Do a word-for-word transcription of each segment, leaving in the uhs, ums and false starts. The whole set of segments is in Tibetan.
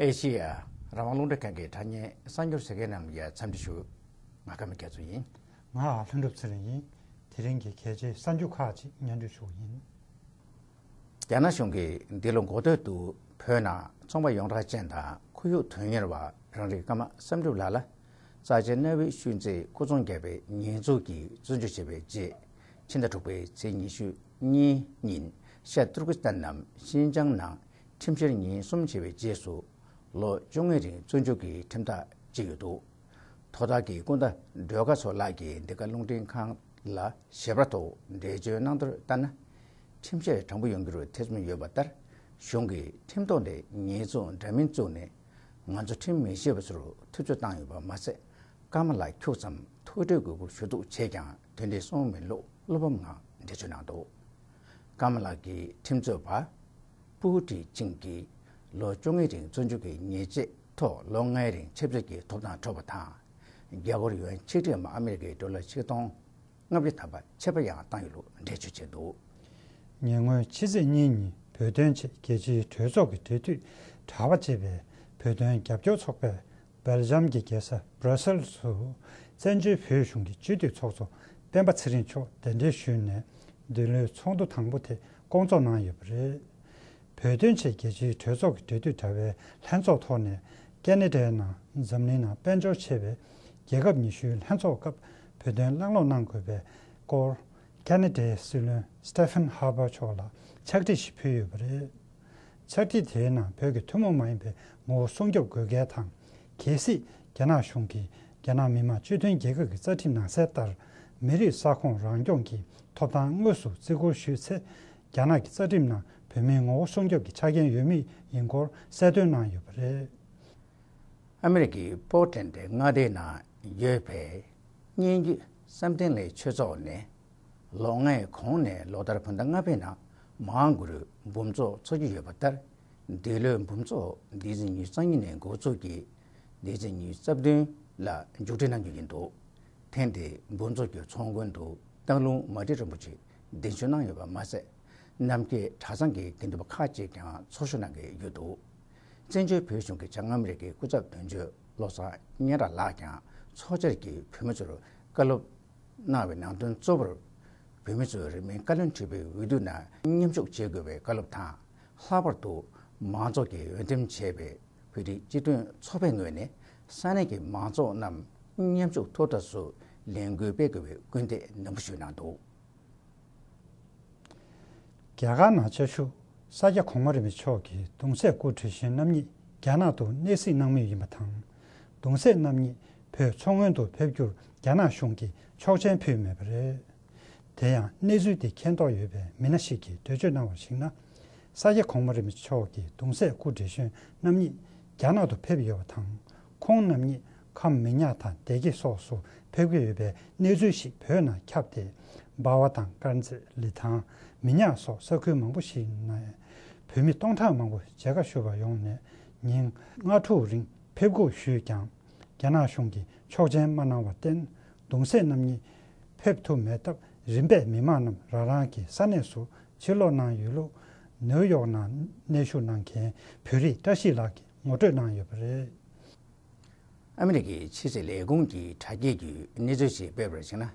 ཨེ་ཤེ་ཡ་རང་དབང་རླུང་འཕྲིན་ཁང་གི་དྲ་བརྙན་གསར་འགྱུར་གསན་མཁན་རྣམས་ལ་འཚམས་འདྲི་ཞུ། ང་ཀརྨ་རྒྱ་མཚོ་ཡིན། ང་ལྷུན་གྲུབ་ཚེ་རིང་ཡིན། དེ་རིང་གི་གལ་ཆེའི་གསར་འགྱུར་ཁག་ཅིག་སྙན་སྒྲོན་ཞུ་གི་ཡིན། རྒྱ་ནག་གཞུང་གིས་འདི་ལོ་འགོ་སྟོད་དུ་བོད་ནང་ཚོང་པ་ཡོངས་གྲགས་ཅན་དང་ཁོར་ཡུག་དོན་གཉེར་བ་རང་རིགས་ཀརྨ་བསམ་གྲུབ་ལགས་ལ་རྩ་ཆེན་གནའ་བོའི་ཤུལ་རྫས་སྐུ་ཚོང་བརྒྱབ་པའི་ཉེས་འཛུགས་ཀྱིས་བཙོན་འཇུག་བྱས་པའི་རྗེས། ཕྱི་ཟླ་དྲུག་པའི་ཚེས་ཉི་ཤུ་གཉིས་ཉིན་ཤར་ཏུར་ཀི་སི་ཐན་ནམ་ཤིན་ཅང་ནང་ཁྲིམས་བཤེར་ཉིན་གསུམ་བྱས་པའི་རྗེས་སུ་ལོ་བཅོ་ལྔའི་རིང་བཙོན་འཇུག་གི་ཁྲིམས་ཐག་བཅད་ཡོད་འདུག་དོ་བདག་གི་སྐུ་ཟླ་སྒྲོལ་དཀར་མཚོ་ལགས་ཀྱིས་འདི་ག་རླུང་འཕྲིན་ཁང་ལ་ཞལ་པར་ཐོག་འགྲེལ་བརྗོད་གནང་དོན་ལྟར་ན། ཁྲིམས་བཤེར་དྲང་པོ་ཡོང་རྒྱུར་ཐེ་ཚོམ་ཡོད་པ་ལྟར། གཞུང་གིས་ཁྲིམས་ཐོག་ནས་ཉེས་འཛུགས་འདྲ་མིན་བཙུགས་ནས་ང་ཚོ་ཁྲིམས་མི་ཤེས་པ་ཚོར་ཐུབ་ཚོད་བཏང་ཡོད་པ་མ་ཟད། ཀརྨ་ལགས་ཁྱུག་ཙམ་ཐུགས་ཁྲལ་དགོས་སྐོར་ཞུ་གཏུག་བྱས་ཀྱང་དོན་འདི་སོང་མེད་ལུགས་བློ་ཕམ་ངང་འགྲེལ་བརྗོད་གནང་འདུག་ཀརྨ་ལགས་ཀྱི་ཁྲིམས་རྩོད་པ་པུའུ་ཀྲི་ཅིང་གིས་ལོ་བཅོ་ལྔའི་རིང་བཙོན་འཇུག་གི་ཉེས་ཆད་ཐོག་ལོ་ལྔའི་རིང་ཆབ་སྲིད་ཀྱི་ཐོབ་ཐང་འཕྲོག་པ་དང་། རྒྱ་སྒོར་ཡུ་ཨེན་ཆིག་ཁྲི་ལྔ་བཅུ་ཐམ་པ་ཆད་པ་ཡང་བཏང་ཡོད་ལུགས་འགྲེལ་བརྗོད་བྱས་འདུག་ཉེ་སྔོན་ཕྱི་ཚེས་གཉིས་ཉིན་བོད་དོན་ཆེད་རྒྱལ་སྤྱིའི་གྲོས་ཚོགས་ཀྱི་འབྲེལ་མཐུད་དྲ་བ་ཅེས་པའི་བོད་དོན་རྒྱབ་སྐྱོར་ཚོགས་པས་སྦེལ་ཇམ་གྱི་རྒྱལ་ས་སྦྲ་སེལ་སུ་བཙན་བྱོལ་བོད་གཞུང་གི་སྤྱི་འཐུས་ཚོགས་གཙོ་སྤེན་པ་ཚེ་རིང་མཆོག་གདན་འདྲེན་ཞུས་ནས་འདི་ལོའི་ཚོགས་འདུ་དང་པོ་དེ་བསྐོང་ཚོགས་གནང་ཡོད་པ་རེད། བོད་དོན་ཆེད་རྒྱལ་སྤྱིའི་གྲོས་ཚོགས་ཀྱི་འབྲེལ་མཐུད་དྲ་བའི་ལྷན་ཚོགས་ཐོག་ནས་ཀེ་ན་ཌའི་ནང་འཛམ་གླིང་ནང་དཔལ་འབྱོར་ཆེ་བའི་རྒྱལ་ཁབ་ཉི་ཤུའི་ལྷན་ཚོགས་སྐབས་བོད་དོན་གླེང་སློང་གནང་དགོས་པའི་སྐོར་ཀེ་ན་ཌའི་སྲིད་བློན་སི་ཏེ་ཕན་ཧར་པར་མཆོག་ལ་ཕྱག་བྲིས་ཤིག་ཕུལ་ཡོད་པ་རེད། ཕྱག་བྲིས་དེའི་ནང་བོད་ཀྱི་ཐུན་མོང་མ་ཡིན་པའི་ངོ་བོ་སྲུང་སྐྱོབ་དགོས་གལ་དང་། གལ་སྲིད་རྒྱ་ནག་གཞུང་གིས་རྒྱ་ནག་མི་དམངས་སྤྱི་མཐུན་རྒྱལ་ཁབ་ཀྱི་རྩ་ཁྲིམས་ནང་གསལ་ལྟར་མི་རིགས་ས་ཁོངས་རང་སྐྱོང་གི་ཐོབ་ཐང་དངོས་སུ་བརྩི་བཀུར་ཞུས་ཚེ། རྒྱ་ནག་གི་རྩ་ཁྲིམས་ནང་བོད་མིའི་ངོ་བོ་སྲུང་སྐྱོབ་ཀྱི་ཆ་རྐྱེན་ཡོད་མུས་ཡིན་སྐོར་གསལ་སྟོན་གནང་ཡོད་པ་རེད། ཨ་མི་རི་ཀའི་པོར་ཊ་ལེན་ཌི་མངའ་སྡེའི་ནང་ཡོད་པའི་སྙན་བརྒྱུད་བསམ་གཏན་གླིང་ཆོས་ཚོགས་ནས་ལོ་ལྔའི་གོང་ནས་ལོ་ལྟར་བོད་ཟླ་ལྔ་པའི་ནང་མའོ་གུ་རུའི་འབུམ་ཚོགས་འཚོགས་ཀྱི་ཡོད་པ་ལྟར། འདི་ལོའི་འབུམ་ཚོགས་འདི་ཚེས་ཉི་ཤུ་རྩ་གཉིས་ནས་འགོ་ཚུགས་ཀྱིས་འདི་ཚེས་ཉི་ཤུ་རྩ་བདུན་ལ་མཇུག་སྒྲིལ་གནང་རྒྱུ་ཡིན་འདུག་ཐེངས་འདིའི་འབུམ་ཚོགས་ཀྱི་ཚོགས་མགོན་དུ་སྟག་ལུང་མ་ཊི་རིན་པོ་ཆེ་གདན་ཞུ་གནང་ཡོད་པ་མ་ཟད། རྣམ་རྒྱལ་གྲྭ་ཚང་གི་དགེ་འདུན་པ་ཁག་ཅིག་ཀྱང་ཚོགས་ཞུགས་གནང་གི་ཡོད་འདུག་བཙན་བྱོལ་བོད་གཞུང་གི་བྱང་ཨ་མི་རི་ཀའི་སྐུ་ཚབ་དོན་གཅོད་བློ་བཟང་སྙན་གྲགས་ལགས་ཀྱང་ཚོགས་བཅར་གྱིས་བོད་མི་ཚོར་བཀའ་སློབ་གནང་བའི་ནང་དོན་གཙོ་བོར། བོད་མི་ཚོས་རིང་མིན་བཀའ་བློན་ཁྲི་པའི་འོས་བསྡུ་ནང་མཉམ་ཞུགས་བྱེད་དགོས་པའི་བཀའ་སློབ་དང་། ལྷག་པར་དུ་མང་ཚོགས་ཀྱིས་འོས་འདེམས་བྱས་པའི་བོད་རིགས་སྤྱི་མཐུན་ཚོགས་པའི་ངོས་ནས་ས་གནས་ཀྱི་མང་ཚོགས་རྣམས་མཉམ་ཞུགས་ཐུབ་ཐབས་སུ་ལས་འགུལ་སྤེལ་དགོས་པའི་སྐུལ་འདེད་ནན་པོ་ཞུས་གནང་འདུག་རྒྱ་གར་ནང་བཅའ་བཞུགས་ས་སྐྱ་གོང་མ་རིན་པོ་ཆེ་མཆོག་གི་གདུང་སྲས་སྐུ་བགྲེས་གཞོན་རྣམ་གཉིས་རྒྱ་ནག་ཏུ་གནས་གཟིགས་གནང་མུས་ཡིན་པ་དང་། གདུང་སྲས་རྣམ་གཉིས་བོད་མཚོ་སྔོན་དུ་ཕེབས་རྒྱུར་རྒྱ་ནག་གཞུང་གིས་ཆོག་མཆན་ཕུལ་མེད་པ་རེད། དེ་ཡང་གནས་ཚུལ་དེ་མཁྱེན་རྟོགས་ཡོད་པའི་མི་སྣ་ཞིག་གིས་འགྲེལ་བརྗོད་གནང་བར་གཞིགས་ན། ས་སྐྱ་གོང་མ་རིན་པོ་ཆེ་མཆོག་གི་གདུང་སྲས་སྐུ་བགྲེས་གཞོན་རྣམ་གཉིས་རྒྱ་ནག་ཏུ་ཕེབས་ཡོད་པ་དང་། ཁོང་རྣམ་གཉིས་ཁམས་མི་ཉག་དང་སྡེ་དགེ་སོགས་སུ་ཕེབས་ཀྱི་ཡོད་པའི་གནས་ཚུལ་ཞིག་བོད་ནང་ཁྱབ་སྟེ། འབའ་བ་དང་དཀར་མཛེས། ལི་ཐང་། མི་ཉག་སོགས་ས་ཁུལ་མང་པོ་ཞིག་ནས་བོད་མི་སྟོང་ཕྲག་མང་པོ་མཇལ་ཁ་ཞུ་བར་ཡོང་ནས། ཉིན་ལྔ་དྲུག་རིང་ཕེབས་སྒུག་ཞུས་ཀྱང་། རྒྱ་ནག་གཞུང་གིས་ཆོག་མཆན་མ་གནང་བར་བརྟེན། གདུང་སྲས་རྣམ་གཉིས་ཕེབས་ཐུབ་མེད་སྟབས། རིམ་པས་མི་མང་རྣམས་རང་རང་གི་ས་གནས་སུ་ཕྱིར་ལོག་གནང་ཡོད་ལུགས། ནེའུ་ཡོག་ནང་གནས་བཞུགས་གནང་མཁན་བོད་རིགས་བཀྲ་ཤིས་ལགས་ཀྱིས་ངོ་སྤྲོད་གནང་ཡོད་པ་རེད། ཨ་མི་རི་ཀའི་ཕྱི་སྲིད་ལས་ཁུངས་ཀྱི་དྲ་རྒྱའི་བརྒྱུད་གནས་ཚུལ་ཞིག་སྤེལ་བར་གཞིགས་ན།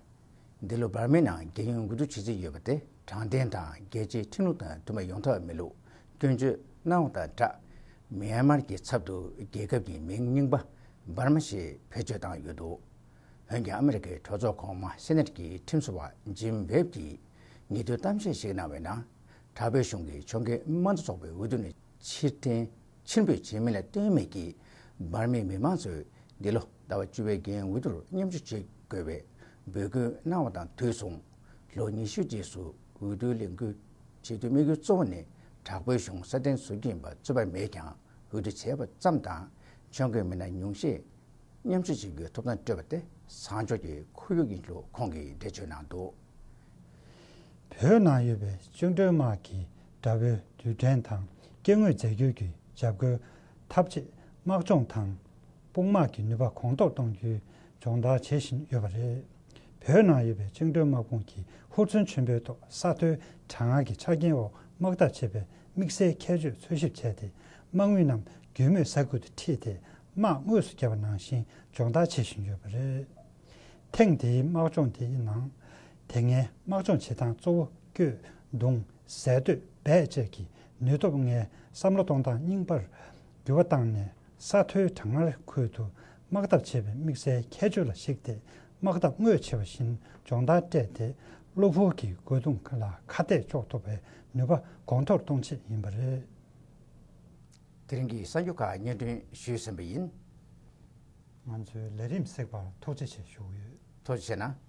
འདི་ལོ་འབར་མའི་ནང་རྒྱལ་ཡོངས་འོས་བསྡུ་བྱེད་རྩིས་ཡོད་པ་དེ་དྲང་བདེན་དང་རྒྱལ་སྤྱིའི་ཁྲིམས་ལུགས་དང་མཐུན་པ་ཡོང་ཐབས་མེད་ལུགས་སྐྱོན་བརྗོད་གནང་བ་དང་སྦྲགས། མེན་མར་གྱི་ཚབ་ཏུ་རྒྱལ་ཁབ་ཀྱི་མིང་རྙིང་པ་འབར་མ་ཞེས་བེད་སྤྱོད་བཏང་ཡོད་འདུག་འོན་ཀྱང་ཨ་མི་རི་ཀའི་གྲོས་ཚོགས་གོང་མ་སེ་ནེ་ཊི་ཀྱི་ཁྲིམས་བཟོ་བ་ཇིམ་ཝེབ་ཀྱིས་ཉེས་དོན་གཏམ་བཤད་ཞིག་གནང་བའི་ནང་། དྲག་པོའི་གཞུང་གིས་ཕྱོགས་འགལ་དམངས་གཙོ་ཚོགས་པའི་འོས་བསྡུ་ནས་ཕྱིར་འཐེན་ཕྱིར་འབུད་བྱས་མིན་ལ་ལྟོས་མེད་ཀྱིས། འབར་མའི་མི་མང་ཚོས་འདི་ལོ་ཟླ་བ་བཅུ་པའི་རྒྱལ་ཡོངས་འོས་བསྡུར་མཉམ་ཞུགས་བྱེད་དགོས་པའི་འབོད་སྐུལ་གནང་བ་དང་དུས་མཚུངས། ལོ་ཉི་ཤུ་རྗེས་སུ་འོས་བསྡུའི་ལས་འགུལ་བྱེད་དུས་དམིགས་ཡུལ་གཙོ་བོ་ནི་དྲག་པོའི་གཞུང་སྲ་བརྟན་བཟོ་རྒྱུ་ཡིན་པ་རྩོད་པ་མེད་ཀྱང་། འོས་བསྡུ་བྱས་པ་ཙམ་དང་ཕྱོགས་འགལ་མི་སྣ་ཉུང་ཤས་མཉམ་ཞུགས་བྱེད་རྒྱུའི་ཐོབ་ཐང་སྤྲོད་པ་དེ་བཟང་ཕྱོགས་ཀྱི་ཁོར་ཡུག་ཡིན་ལུགས་ཁོང་གིས་འགྲེལ་བརྗོད་གནང་འདུག་བོད་ནང་ཡོད་པའི་བཅིངས་འགྲོལ་དམག་གིས་དགྲ་བོའི་རྡུལ་ཕྲན་དང་སྐྱེ་དངོས་རྫས་འགྱུར་གྱི་འཇབ་རྒོལ་འཐབ་ཆེད་དམག་སྦྱོང་དང་། དཔུང་དམག་གི་ནུས་པ་གོང་མཐོར་གཏོང་རྒྱུའི་སྦྱོང་བརྡར་བྱེད་བཞིན་ཡོད་པ་རེད། བོད་ནང་ཡོད་པའི་བཅིངས་འགྲོལ་དམག་དཔུང་གིས་ཧུར་བརྩོན་ཆེན་པོའི་ཐོག་ས་མཐོའི་གྲང་ངར་གྱི་ཆ་རྐྱེན་འོག་དམག་འཐབ་བྱེད་པའི་དམིགས་བསལ་ཁྱད་ཆོས་འཚོལ་ཞིབ་བྱས་ཏེ། དམག་མི་རྣམས་ རྒྱུས་མེད་ས་ཁུལ་དུ་ཁྲིད་དེ་དམག་དངོས་སུ་བརྒྱབ་པ་ནང་བཞིན་སྦྱོང་བརྡར་བྱེད་བཞིན་ཡོད་པ་རེད། ཐེངས་འདིའི་དམག་སྦྱོང་དེའི་ནང་། དེ་སྔའི་དམག་སྦྱོང་བྱེད་སྟངས་གཙོ་བོ་བསྐྱོད་རྡུང་ཟད་གཏོད་སྦད་བཅས་ཀྱི་ནུས་སྟོབས་ལྔའི་བསམ་བློ་གཏོང་སྟངས་རྙིང་པར་འགྱུར་བ་བཏང་ནས། ས་མཐོའི་གྲང་ངར་ཁུལ་དུ་དམག་འཐབ་བྱེད་པའི་དམིགས་བསལ་ཁྱད་ཆོས་ལ་གཞིགས་ཏེ། དམག་འཐབ་དངོས་བྱེད་པ་བཞིན་སྦྱོང་བརྡར་སྤྲད་དེ། གློ་བུར་གྱི་རྒོལ་རྡུང་ལ་ཁ་གཏད་གཅོག་ཐུབ་པའི་ནུས་པ་གོང་མཐོར་གཏོང་ཆེད་ཡིན་པ་རེད། དེ་རིང་གི་གསར་འགྱུར་ཁག་སྙན་སྒྲོན་ཞུས་ཟིན་པ་ཡིན། ང་ཚོའི་ལས་རིམ་གཟིགས་པར་ཐུགས་རྗེ་ཆེ་ཞུ་གི་ཡོད། ཐུགས་རྗེ་ཆེ་གནང་།